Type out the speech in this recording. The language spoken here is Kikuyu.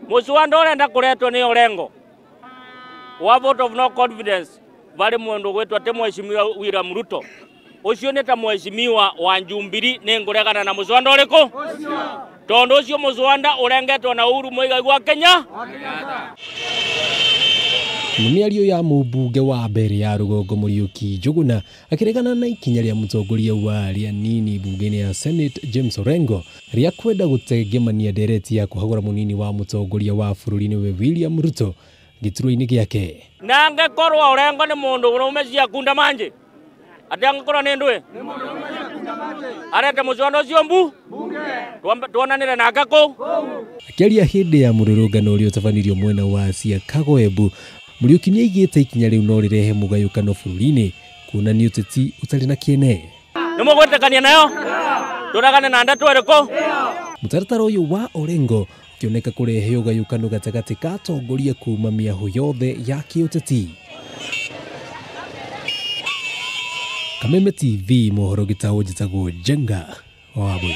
Muswanda urenda kuretwo ni Orengo wa vote of no confidence vari mundu gwitwa ti Mheshimiwa William Ruto, ucio ni ta mheshimiwa wa Jubilee. Ni nguregana na muswanda uriku tondu ucio muswanda urengetwo na Uhuru Muigai wa Kenya. Nĩ mĩario ya mũmbunge wa mbere ya rũgongo Mũriũki Njũgũna akĩregana na ikinya rĩa mũtongoria wa arĩa anini mbunge-inĩ ya Senate James Orengo rĩa kwenda gũtengemania ndereti ya kũhagũra mũnini wa mũtongoria wa bũrũri nĩwe William Ruto gĩturwa-inĩ gĩake. Na angikorwo Orengo ni mundu urume cia kunda manje ati angikorwo ni ndui arete muswanda ucio mbu tuonanire nake kuu. Akĩaria hĩndĩ ya mũrũrũngano ũrĩa ũtabanirio mwena wa Siakago-Embu, Mũriũki nĩaigĩte ikinya rĩu no rĩrehe mũgayũkano bũrũri-inĩ kuona nĩ ũteti ũtarĩ na kĩene. Nĩ mũgwĩtĩkania nayo tũregane na ndeto ĩrĩkũ? Mũtaratara ũyũ wa Orengo ũkĩoneka kũrehe ũgayũkano gatagatĩ ka atongoria kuma mĩahũ yothe ya kĩũteti. Kameme TV mohoro gĩtaũ, njĩtagwo Njenga wa Wabui.